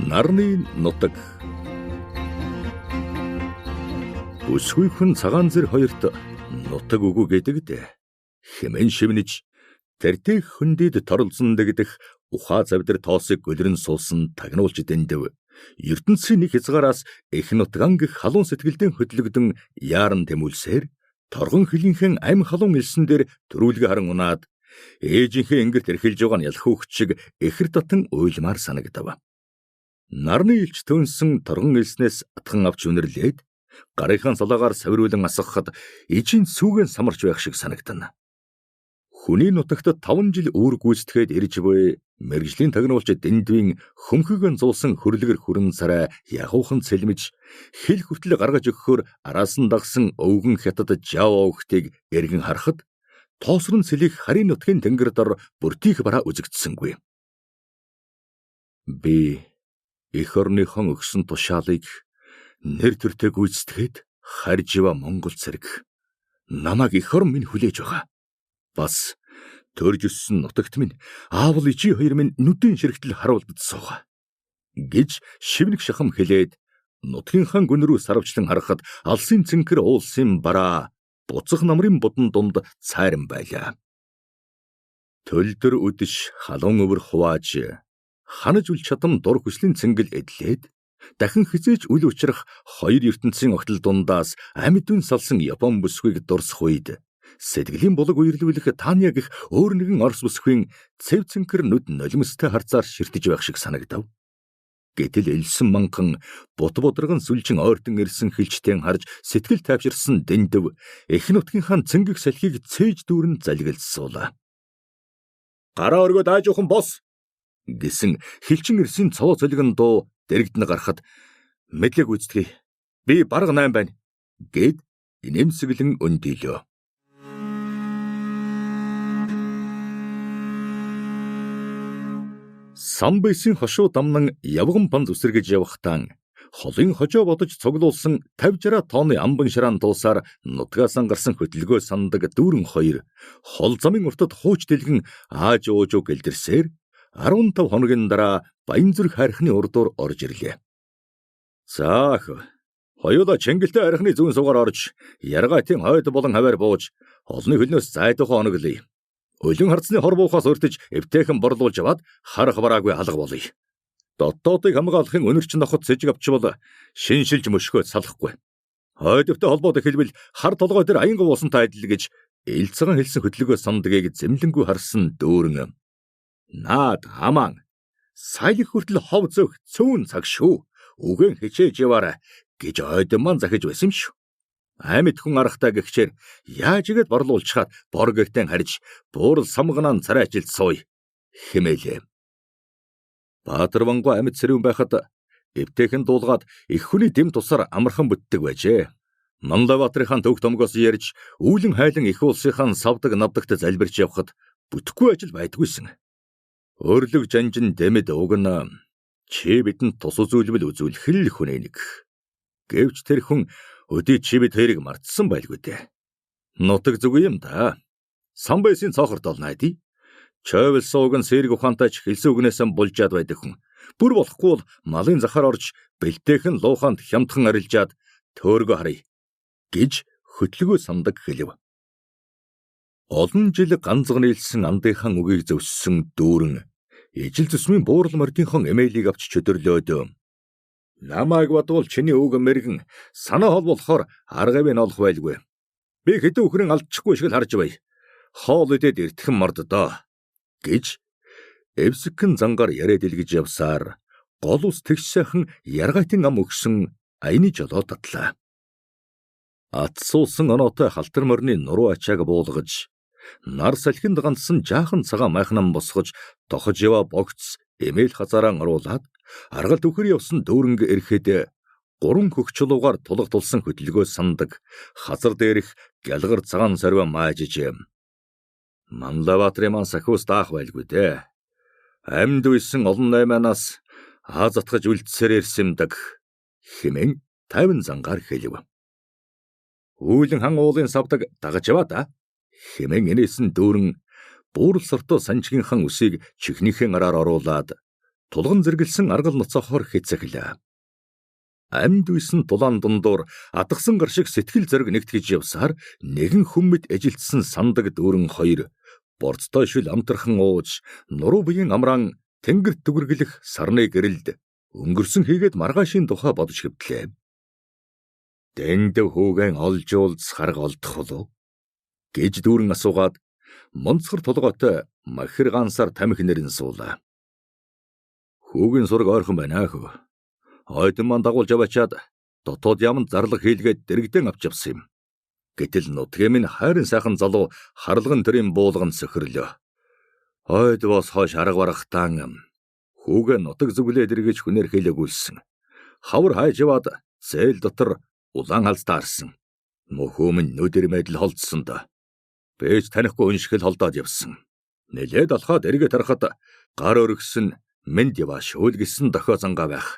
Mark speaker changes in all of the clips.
Speaker 1: Нарны нутаг. Бүсгүй хүн цагаан зэр хоёрт нутаг үгүй гэдэг дээ. Хэмээн шивнэж тэртээ хөндөд торолзон дэгдэх ухаа завдир тоосыг гөлрөн суусан тагнуулч дэндв. ертөнцийн нэг хязгаараас эх нутган гэх халуун сэтгэлдэн хөдлөгдөн яаран тэмүүлсээр торгон хилийнхэн ам халуун элсэн дээр төрүүлгэ харан унаад ээжийнхээ ингэрт эрхэлж байгаа нь ялах хүүхд шиг эхэр татан уйлмаар санагдав. Нарны элч төөнсөн торгон элснээс атхан авч үнэрлээд гарынхаа салаагаар савируулан асгахад ижийн сүүгэн самарч байх шиг санагдана. Хүний нутагт 5 жил үүр гүйцэтгээд ирж буй мэргэжлийн тагнуулч Дэндвийн хөмхөгөн зулсан хөрлөгөр хүрэн царай ягуухан цэлмэж хэл хүртэл гаргаж өгөхөөр араас нь дагсан өвгөн хятад жав овгтыг эргэн харахад тоосрон сэлих харийн нутгийн тэнгэр дор бүртийх бараа үзэгдсэнгүй. Би эх орныхон өгсөн тушаалыг нэр төртөө гүйцэтгээд харж ива Монгол цэрэг намайг эх орон минь хүлээж байгаа. Бас төрж өссөн нутагт минь аавал ичи хоёр минь нүдийн ширхтэл харуулдад суугаа гэж шивнэг шахам хэлээд нутгийнхаа гүн рүү сарвчлан харахад алсын цэнхэр уулсын бараа буцах намрын будан дунд цайран байлаа. Төлдөр үдэш халуун өвөр хувааж ханаж үл чадам дур хүслийн цэнгэл эдлээд дахин хизээч үл учрах хоёр ертөнцийн огтол дундаас амьд үн салсан Япон бүсгүйг дурсах үед сэтгэлийн булаг үерлүүлэх Таня гэх өөр нэгэн Орос бүсгүйн цэв цэнхэр нүд нулимстай харцаар ширтэж байх шиг санагдав. Гэтэл элсэн манхан бут будраган сүлжин ойртон ирсэн хилчтэн харж сэтгэл тайвширсан Дэндв эх нутгийнхаа цэнгэг салхийг цээж дүүрэн залгилж суулаа. Гараа өргөө даажуухан бос гэсэн хилчин ирсэн цоо цолгон дуу дэрэгдэн гарахад мэдлэг гүйцэтгэе. Би бараг 8 байна гэд инээмсэглэн өндийлөө. Самбэсийн хошуу дамнан явган панз үсэргэж явахтаа холын хожоо бодож цуглуулсан 50 60 тонны амбан шараан тулсаар нутгаасан гарсан хөдөлгөө сандаг дүүрэн хоёр хол замын уртад хууч дэлгэн ааж уужуу гэлдэрсээр 15 хоногийн дараа Баянзүрх хайрхны урдуур орж ирлээ. За ах, хоёулаа Чингэлтэй хайрхны зүүн суугаар орж яргайтын хойд болон хаваар бууж олны хөлнөөс зайдуухан оноглоё. Өлөн харцны хор буухаас өртөж эвтэйхэн борлуулж аваад харах бараагүй алга болъё. Дотоодыг хамгаалахын өнөрч ноход сэжиг авчвал шиншилж мөшгөөд салахгүй. Хойдовтой холбоод эхэлбэл хар толгой дээр аянгав уусантай адил гэж илцган хэлсэн хөдөлгөө сандгийг зэмлэнгүй харсан дүүрэн. Наад аман сая хүртэл хов зөөх цөөн цаг шүү. Үгэн хичээж яваарай гэж ойдон маань захиж байсан юм шүү. Амьд хүн аргатай гэгчээр яаж игээд борлуулчихад бор гэртэн харж буурал самганаан царайчилд сууя хэмээлээ. Баатарвангүй амьд сэрүүн байхад эвтэйхэн дуулгаад их хүний дэм тусаар амархан бүтдэг байжээ. Манлайбаатарын төвх томгоос ярьж үүлэн хайлан их улсынхаа савдаг навдагт залбирч явхад бүтэхгүй ажил байдгүйсэн. Өрлөг жанжин дэмэд уг нь чи бидэнд тус үзүүлбэл үзүүлэх л хүн нэг. Гэвч тэр хүн өдий чи бид хоёрыг мартсан байлгүй дээ. Нутаг зүг юм да. Самбайсын цоохорт олно айди. Чойвол сууг нь сэрэг ухаантай ч хэлсэн үгнээсээ булжаад байдаг хүн. Бүр болохгүй бол малын захаар орж бэлтээхэн лууханд хямдхан арилжаад төөргөө харъя гэж хөтлөгөө сандаг хэлв. Олон жил ганцхан нийлсэн андынхан үгийг зөвссөн дүүрэн ижил зүсмийн буурал мордынхон эмээлийг авч чөдөрлөөд намайг бодвол чиний үг мэрэгэн санаа хол болохоор аргавыг нь олох байлгүй. Би хэдэн үхрэн алдчихгүй шиг л харж бай. Хоол идээд эртхэн морддоо гэж эвсгэн зангаар яриад илгэж явсаар гол ус тэгш сайхан яргайтын ам өгсөн аяны жолоо татлаа. Ат суусан оноотой халтар морины нуруу ачааг буулгаж нар салхинд ганцсан жаахан цагаан майхнан босгож тохож яваа богц эмээл хазаараа оруулаад аргал түхэр явсан дүүрэнг ирэхэд гурван хөгчлуугаар тулга тулсан хөдөлгөө сандаг хазар дээрх гялгар цагаан сорвио маажиж Манлайбаатрын маань сахиус даах байлгүй дээ. Амьд үйсэн олон найманаас аз атгаж үлдсээр ирсэн юмдаг хэмээн тайван зангаар хэлв. Үүлэн хан уулын савдаг дагаж яваа да хэмээн инээсэн дүүрэн буурал сортоо санчгийнхаа үсийг чихнийхээ араар оруулаад тулган зэрэглэсэн аргал ноцоохоор хэцэглээ. Амьд үйсэн тулаан дундуур адагсан гар шиг сэтгэл зориг нэгтгэж явсаар нэгэн хүммэд эжилтсэн сандаг дүүрэн хоёр борцтой шил амтрхан ууж нуруу биеийн амраан тэнгэрт түгэргэлэх сарны гэрэлд өнгөрсөн хийгээд маргаашийн тухай бодож хэвтлээ. Дэндв хүүгэн олж уулз харга олдох болов гэж дүүрэн асуугаад монцгор толгойтой махир гансаар тамхи нэрэн суулаа. Хүүгийн сураг ойрхон байна хөө. Ойдон маань дагуулж аваачаад дотоод яманд зарлаг хийлгээд дэрэгдэн авч явсан юм. Гэтэл нутгийн минь хайрын сайхан залуу харлаган төрийн буулганд сөхөрлөө. Ойд бос хойш арга барахтаан хүүгээ нутаг зүглээд эргэж хүнээр хэлээгүүлсэн. Хавар хайж яваад зээл дотор улаан алз таарсан. Мөхөө минь нүд ирмэд л холдсон да. Бэж танихгүй хүн шиг л холдоод явсан. Нэлээд алхаад эргээ тарахад гар өргөсөн мэнд яваа шүүл гэсэн дохио зангаа байх.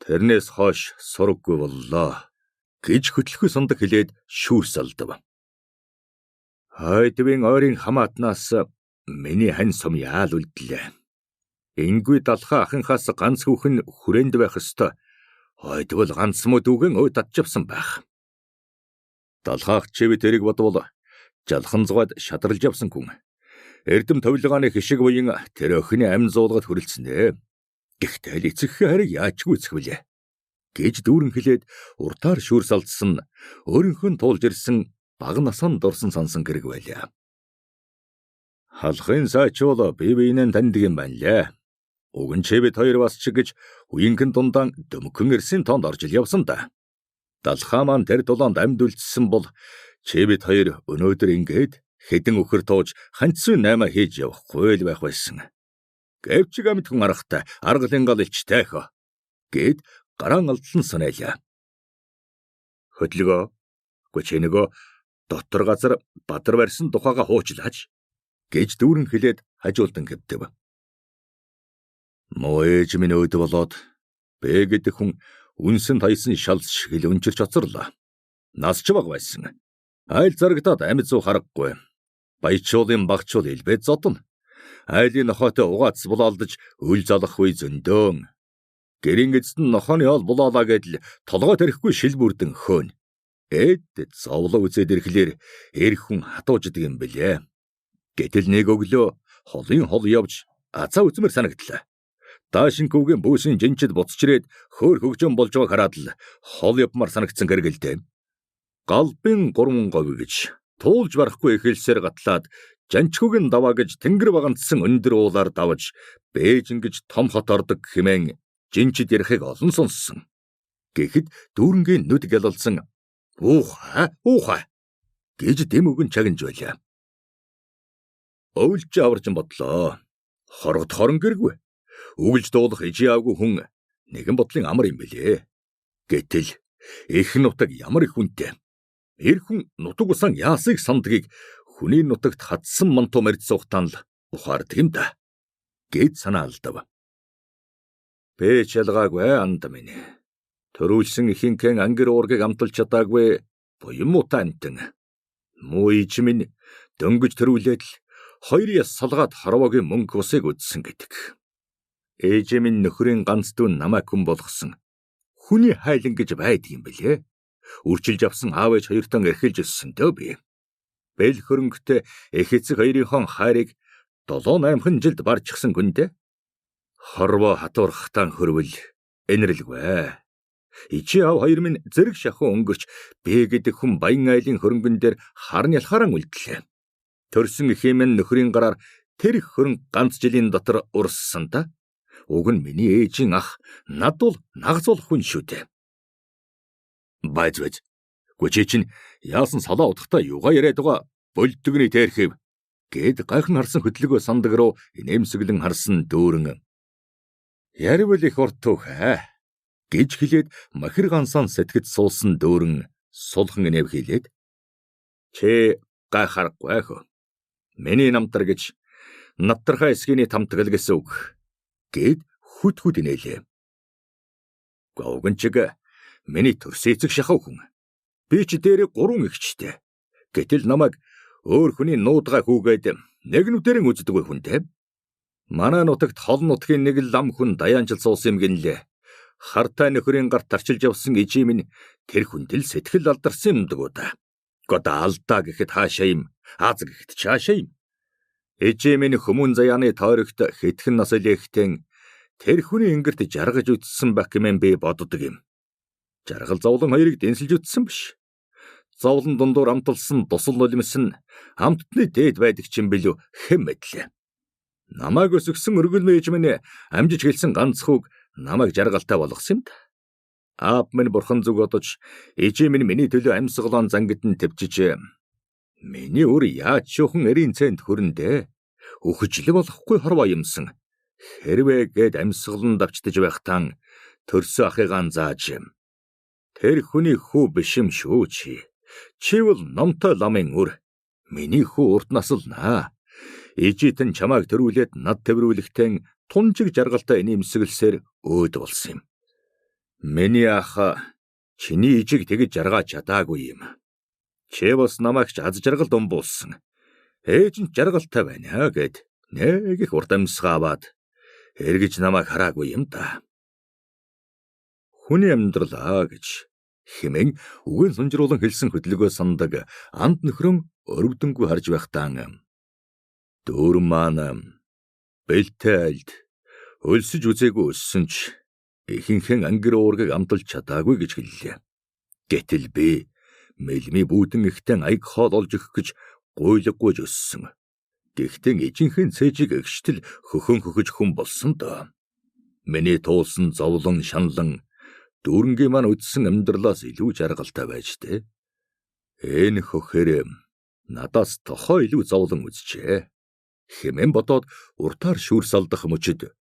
Speaker 1: Тэрнээс хойш сураггүй боллоо гэж хөтлөхүй сандаг хэлээд шүүрс алдав. Хойдвын ойрын хамаатнаас миний хань сум яал үлдлээ. Ингүй далхаа ахынхаас ганц хүүхэн хүрээнд байх ёстой. Хойдвол ганц муу дүүгэн өө татчихсан байх. Далхаах чивэт эрэг бодвол жалхан зугаад шадралж явсан хүн. Эрдэм товлогооны хишиг буян тэр охины амь зуулгад хүрэлцэнэ. Гэхдээ л эцэгхээ хариг яачгүй эцэг билээ гэж дүүрэн хэлээд уртаар шүүрс алдсан өөрийнхөө туулж ирсэн бага насанд дурсан сансан гэрэг байлаа. Халахын сайчуул бие биенээ таньдаг юм байна лээ. Уг нь чи бид хоёр бас чи гэж үеийнхэн дундаан дөмкөн ирсэн тоонд орж ил явсан да. Далхаа маань тэр дулаанд амьд үлдсэн бол чи бид хоёр өнөөдөр ингээд хэдэн үхэр тууж ханцсан наймаа хийж явахгүй л байх байсан. Гэвч амьд хүн аргатай аргалын гал илчтэй хөө гэд гараан алдлан санаалаа. Хөдөлгөө. Гү чи нөгөө дотор газар бадар барьсан тухайга хуучлаач гэж дүүрэн хэлээд хажуулдан гэвдэв. Муу ээж минь өөд болоод бэ гэдэг хүн үнсэн таясан шалс шиг л өнчирч оцорлоо. Нас ч баг байсан. Айл зарагдаад амьд зүү харахгүй. Баячуулын багчуул илбэ зодно. Айлын нохойтой угаац булаалдаж үл залах үе зөндөөн. Гэрийн эзэд нь нохооны ол булаалаа гэдэл толгой тарихгүй шил бүрдэн хөөн. Эд зовлоо үзээд ирэхлээр эр хүн хатууждаг юм бэлээ. Гэтэл нэг өглөө холын хол явж азаа үзмэр санагдлаа. Даашинкүүгийн бүүсийн жинчид буцаж ирээд хөөр хөгжин болж байгааг хараад л хол явмаар санагдсан гэргэлтэй. Галбын 3 говь гэж туулж барахгүй эхэлсээр гатлаад жанчхүүгийн даваа гэж тэнгэр багандсан өндөр уулаар давж Бээжин гэж том хот ордог хэмээн жинчид ярихыг олон сонссон. Гэхэд дүүрэнгийн нүд гялалсан "Уухай, уухай" гэж дэм өгөн чагнаж байлаа. Өвлж аварч бодлоо. Хоргот хорон гэргүй. Үгэлж дуулах ижи аагүй хүн нэгэн бодлын амар юм бэлээ. Гэтэл их нутаг ямар их хүнтэй. Эр хүн нутаг усан яасыг сандгийг хүний нутагт хатсан манту мэрд сухтан л ухаардаг юм да гэд санаа алдав. Бэ чалгаагүй анд минь. Төрүүлсэн ихэнхэн ангир уургийг амталж чадаагүй буян муутай амтан. Муу ич минь дөнгөж төрүүлээд л хоёр яс салгаад хорвоогийн мөнгө усыг үдсэн гэдэг. Ээж минь нөхрийн ганц дүү намайг хүн болгосон. Хүний хайлан гэж байдаг юм бэлээ. Үрчилж авсан аав ээж хоёртон эрхэлж өссөн дөө би. Бэл хөрөнгөтэй эх эцэг хоёрынхон хайрыг 7 8 жилд барчихсан гүндэ. Хорвоо хатуурхтан хөрвөл энэрлгүй. Ичи ав хоёр минь зэрэг шахуу өнгөрч бэ гэдэг хүн баян айлын хөрөнгөн дээр харн ялхааран үлдлээ. Төрсөн эхийн минь нөхрийн гараар тэр их хөрөнгө ганц жилийн дотор урссан та. Уг нь миний ээжийн ах над бол нагзуулах хүн шүү дээ. Байз байз. Гү чи чинь яасан салаа удахтаа юугаа яриад байгаа болдгоны тээрхэв гэд гайхан харсан хөдлөгөө сандаг руу инээмсэглэн харсан дүүрэн. Ярвал их урт түүхээ гэж хэлээд махир гансан сэтгэж суусан дүүрэн сулхан инэв хэлээд чи гайхарахгүй хөө. Миний намтар гэж натархай эсгийний тамтгал гэсэн үг гэд хүт хүт инээлээ. Говгон чиг миний төрсөн эцэг шахав хүн. Би ч дээрээ 3 эгчтэй. Гэтэл намайг өөр хүний нуудгаа хүүгээд нэг нүдэрэн үздэггүй хүнтэй. Манай нутагт хол нутгийн нэг л лам хүн даяанчил суусан юм гинлээ. Хартай нөхрийн гарт тарчилж явсан ижи минь тэр хүнд л сэтгэл алдарсан юм дгүү да. Года алдаа гэхэд хаашаа юм, аз гэхэд чаашаа юм. Ижи минь хүмүүн заяаны тойрогт хэдхэн нас илээхтэн тэр хүний ингэрт жаргаж үтсэн байх гэмэн би боддог юм. Жаргал зовлон хоёрыг дэнсэлж үтсэн биш. Зовлон дундуур амталсан дусал нулимс нь амттны дээд байдаг ч юм билүү хэн мэдлээ. Намайг өсгсөн өргөлмөө ээж минь амжиж хэлсэн ганц хүүг намайг жаргалтай болгосон юм да. Аав минь бурхан зүг бодож ээжээ минь миний төлөө амьсгалаан зангидэн төвчиж миний үр яаж шүүхэн эрийн цэнд хөрөндөө үхэж л болохгүй хорвоо юмсан. Хэрвээ гээд амьсгалан давчдаж байхтан төрсөн ахыгаан зааж тэр хүний хүү биш юм шүү чи. Чи бол номтой ламын үр. Миний хүү урд насалнаа. Ижитэн чамайг төрүүлээд над тэрвэрлэхтэн тунжиг жаргалтай инээмсэглсээр өөд болсон юм. Миний ах чиний ижиг тэгж жаргаж чадаагүй юм. Чи бас намайг ч аз жаргал думбуулсан. Ээж нь жаргалтай байна гэд нэг их урт амьсгаа аваад эргэж намайг хараагүй юм да. Хүний амьдралаа гэж хэмээн үгэн сунжруулан хэлсэн хөдөлгөө сандаг анд нөхрөн өрөвдөнгүй харж байхдаа дүүрэн маань бэлтэй айлд өлсөж үзээгүй өссөн ч ихэнхэн ангир уургийг амталж чадаагүй гэж хэллээ. Гэтэл би мэлми бүүдэн ихтэн аяг хоол олж өгөх гэж гуйлгагүйж өссөн. Гэхдээ ижинхэн цээжийг эгштэл хөхөн хөхөж хүн болсон доо. Миний туулсан зовлон шаналн дүүрэнгийн маань үдсэн амьдралаас илүү жаргалтай байж тээ. Энэ хөхөр надаас тохоо илүү зовлон үзжээ. Хэмээн бодоод уртаар шүүрс алдах мөчөд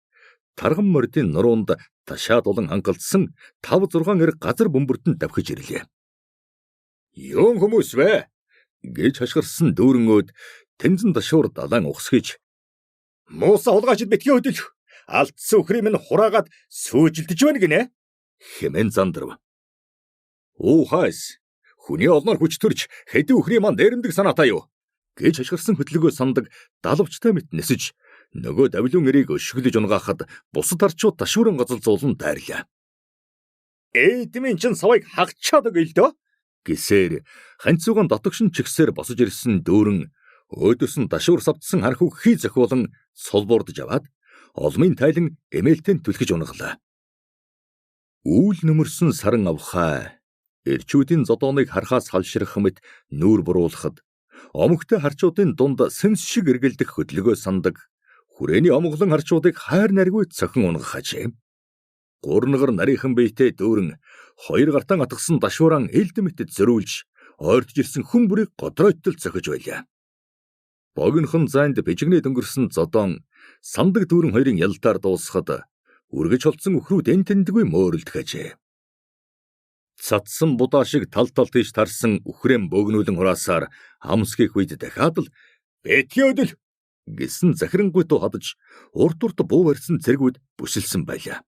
Speaker 1: тарган мордын нуруунд ташаад улан хангалдсан 5 6 эр газар бөмбөртөн давхиж ирлээ. Юун хүмүүс вэ? Гэж хашгирсан дүүрэн өөд тэнзэн ташуур далайн ухсгийж Мууса хулгайчид битгий хөдөлх. Алдсан үхрийн минь хураагаад сүйжилдэж байна гинэ. Хэмээн зандрав. Уухайс хүний олноор хүч төрж хэдэн үхрийн маань дээрэмдэг санаатай юу? Гэж хашгирсан хөдөлгөө сандаг далавчтай мэт нисэж нөгөө давлиун эрийг өшөглөж унгаахад бусад арчууд ташуурын гоцол зуулан дайрлаа. Эдмийн чин савыг хагчаад өгье л дөө гэсээр ханцууган дотогшин чигсээр босож ирсэн дүүрэн өөдөөс нь дашуур савдсан хархүү хий зохиулан сулбуурдж аваад олмын тайлан эмээлтэн түлхэж унгалаа. Үүл нөмөрсөн саран авхай эрчүүдийн зодооныг харахаас халшрах мэт нүүр буруулахад омогтой харчуудын дунд сэнс шиг эргэлдэх хөдөлгөө сандаг хүрээний омглон харчуудыг хайр наргүй цохин унгах ажээ. Гурнгар нарийнхан биетэй дүүрэн хоёр гартан атгсан дашууран элд мэтэд зөрүүлж ойртож ирсэн хүн бүрийг годройтол цохиж байлаа. Богинохон зайнд бижигнээд өнгөрсөн зодоон сандаг дүүрэн хоёрын ялтаар дуусахад үргэж холдсон өхрүүд эн тэндгүй мөөрөлдөх ажээ. Цадсан будаа шиг тал тал тийш тарсан үхрээн бөөгнүүлэн хураасаар хамсгийх үед дахиад л бэтгий өдөл гэсэн захирангуй туу хадаж урд урд буу барьсан цэргүүд бүсэлсэн байлаа.